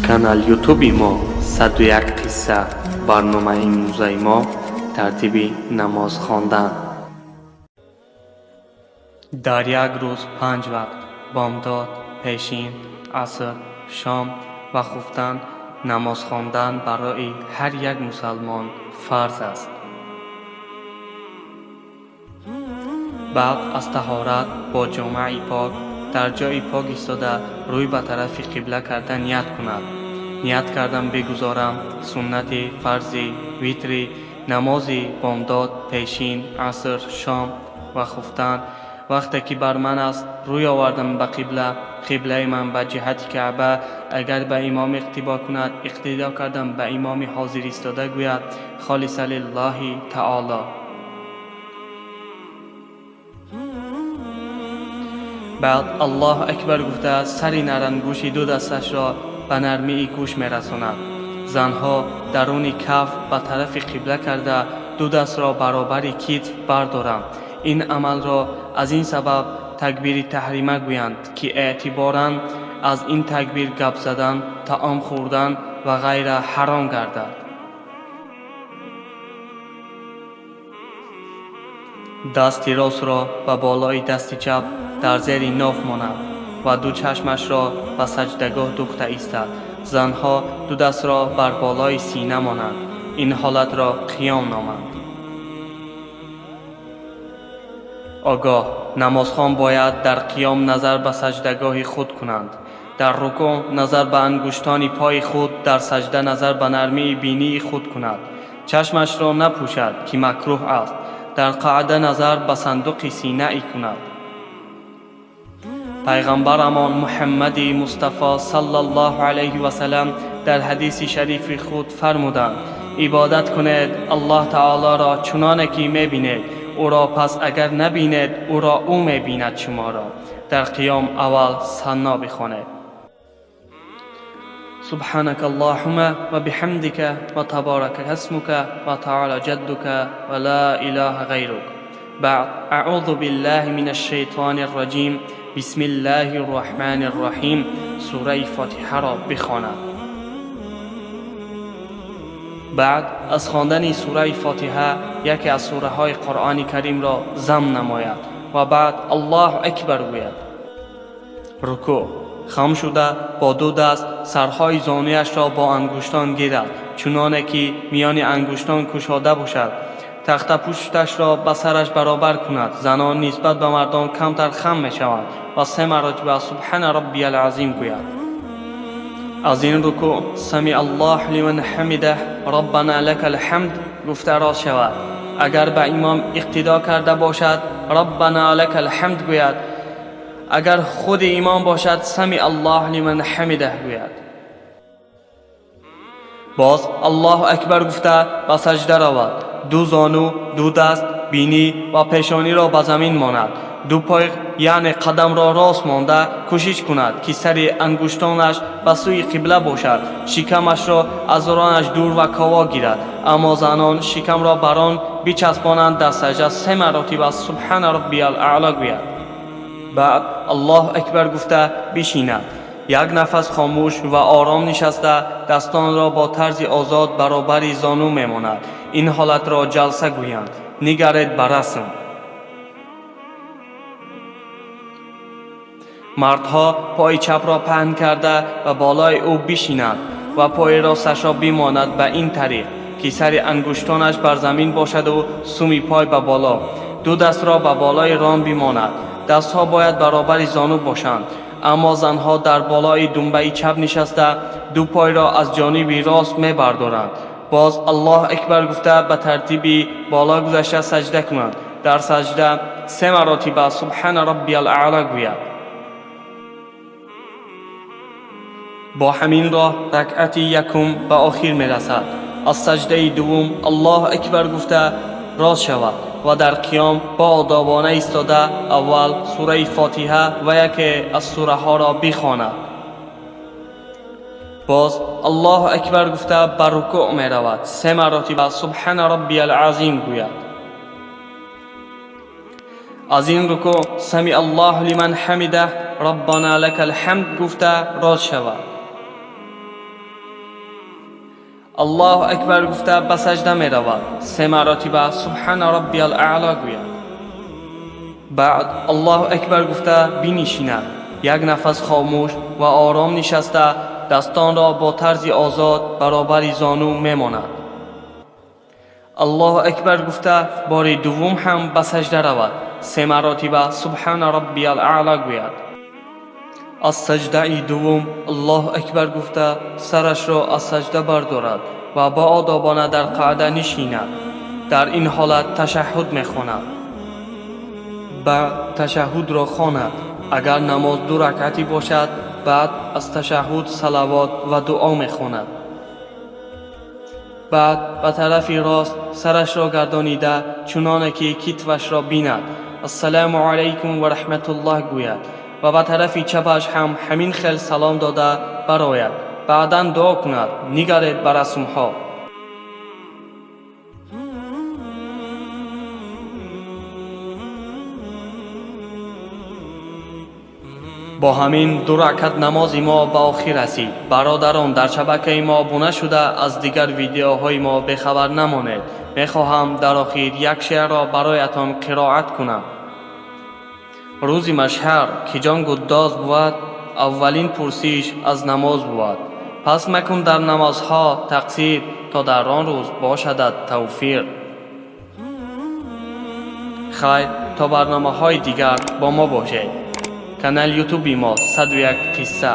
Канал Ютуби мо 101 қисса. Барномаи имрӯзаи мо тартиби намоз хондан. Дар як рӯз панҷ вақт: бомдод, пешин, аср, шом ва хуфтан намоз хондан барои ҳар як мусалмон фарз аст. Баъд аз таҳорат бо ҷомаи пок дар ҷои пок истода, рӯй ба тарафи қибла карда ният кунад. Ният кардам бигузорам суннати, фарзи, витри намози бомдод, пешин, аср, шом ва хуфтан вақте ки бар ман аст, рӯй овардам ба қибла, қиблаи ман ба ҷиҳати Каъба. Агар ба имом иқтидо кунад, иқтидо кардам ба имоми ҳозир истода гӯяд: холиса лиллаҳи таоло. Баъд Аллоҳу акбар гуфта, сари нарангӯши ду дасташро ба нармии гӯш мерасонад. Занҳо даруни каф ба тарафи қибла карда, ду дастро баробари китф бардоранд. Ин амалро аз ин сабаб такбири таҳрима гӯянд, ки эътиборан аз ин такбир гап задан, таом хӯрдан ва ғайра ҳаром гардад. Дасти ростро ба болои дасти чап дар зери ноф монад ва ду чашмашро ба саҷдагоҳ духта истад. Занҳо ду дастро бар болои сина монанд. Ин ҳолатро қиём номанд. Огоҳ! Намозхон бояд дар қиём назар ба саҷдагоҳи худ кунанд, дар рукӯъ назар ба ангуштони пои худ, дар саҷда назар ба нармии бинии худ кунад, чашмашро напӯшад, ки макрӯҳ аст, дар қаъда назар ба сандуқи синаӣ кунад. Пайғамбарамон Муҳаммади Мустафо саллаллоҳу алайҳи васалам дар ҳадиси шарифи худ фармуданд: ибодат кунед Аллоҳ таолоро чуноне ки мебинед ӯро, пас агар набинед ӯро, ӯ мебинад шуморо. Дар қиём аввал санно бихонед: سبحانك اللهم وبحمدك وتبارك اسمك وتعالى جدك ولا إله غيرك. بعد أعوذ بالله من الشيطان الرجيم، بسم الله الرحمن الرحيم، سورة فاتحة را بخواند. بعد از خواندن سوره فاتحه یکی از سوره های قرآن کریم را زم نماید و بعد الله اکبر گوید. رکوع: хам шуда, бо ду даст сарҳои зонуяшро бо ангуштон гирад, чуноне ки миёни ангуштон кушода бошад. Тахтапушташро ба сараш баробар кунад. Занон нисбат ба мардон камтар хам мешаванд ва се маротиба субҳана раббиял азим гӯяд. Аз ин рукӯъ сами Аллоҳ лиман ҳамидаҳ, роббана лакал ҳамд гуфта рост шавад. Агар ба имом иқтидо карда бошад, роббана лакал ҳамд гӯяд. Агар худи имом бошад, сами Аллоҳ лиман ҳамидаҳ гӯяд. Боз Аллоҳу акбар гуфта ба саҷда равад. Ду зону, ду даст, бинӣ ва пешониро ба замин монад. Ду пой, яъне қадамро рост монда, кӯшиш кунад, ки сари ангуштонаш ба сӯи қибла бошад. Шикамашро аз ронаш дур ва ково гирад, аммо занон шикамро бар он бичаспонанд. Дар саҷда се маротиба субҳана роббиял аъло гӯяд. Баъд Аллоҳу акбар гуфта бишинад. Як нафас хомӯш ва ором нишаста, дастонро бо тарзи озод баробари зону мемонад. Ин ҳолатро ҷалса гӯянд. Нигаред ба расм. Мардҳо пои чапро паҳн карда ба болои ӯ бишинанд ва пои росташро бимонад ба ин тариқ, ки сари ангуштонаш бар замин бошаду суми пой ба боло. Ду дастро ба болои рон бимонад. Дастҳо бояд баробари зону бошанд, аммо занҳо дар болои думбаи чап нишаста, ду пойро аз ҷониби рост мебардоранд. Боз Аллоҳ акбар гуфта, ба тартиби боло гузашта саҷда кунанд. Дар саҷда се маротиба субҳана роббиял аъло гӯяд. Бо ҳамин роҳ ракъати якум ба охир мерасад. Аз саҷдаи дуввум Аллоҳу акбар гуфта рост шавад ва дар қиём бо одобона истода, аввал сураи Фотиҳа ва яке аз сураҳоро бихонад. Боз Аллоҳу акбар гуфта ба рукӯъ меравад. Се маротиба субҳана роббиял азим гӯяд. Аз ин рукӯъ сами Аллоҳу лиман ҳамидаҳ, роббана лакал ҳамд гуфта рост шавад. Аллоҳу акбар гуфта ба саҷда меравад, се маротиба субҳана раббиял аъло гӯяд. Баъд Аллоҳу акбар гуфта бинишинад, як нафас хомӯш ва ором нишаста дастонро бо тарзи озод баробари зону мемонад. Аллоҳу акбар гуфта бори дуввум ҳам ба саҷда равад, се маротиба субҳана раббиял аъло гӯяд. Аз саҷдаи дуввум Аллоҳу акбар гуфта сарашро аз саҷда бардорад ва боодобона дар қаъда нишинад. Дар ин ҳолат ташаҳҳуд мехонад. Баъд ташаҳҳудро хонад. Агар намоз ду ракъатӣ бошад, баъд аз ташаҳҳуд салавот ва дуо мехонад. Баъд ба тарафи рост сарашро гардонида чуноне ки китфашро бинад, ассалому алайкум ва раҳматуллоҳ гӯяд ва ба тарафи чапаш ҳам ҳамин хел салом дода барояд. Баъдан дуо кунад. Нигаред ба расмҳо. Бо ҳамин ду ракат намози мо ба охир расид. Бародарон, дар шабакаи мо обуна шуда аз дигар видеоҳои мо бехабар намонед. Мехоҳам дар охир як шеърро бароятон қироат кунам. Рӯзи машҳар ки ҷон гуддоз бувад, аввалин пурсиш аз намоз бувад. Пас макун дар намозҳо тақсир, то дар он рӯз бошадат тавфиқ. Хайр, то барномаҳои дигар бо мо бошед. Канали ютуби мо 101 қисса.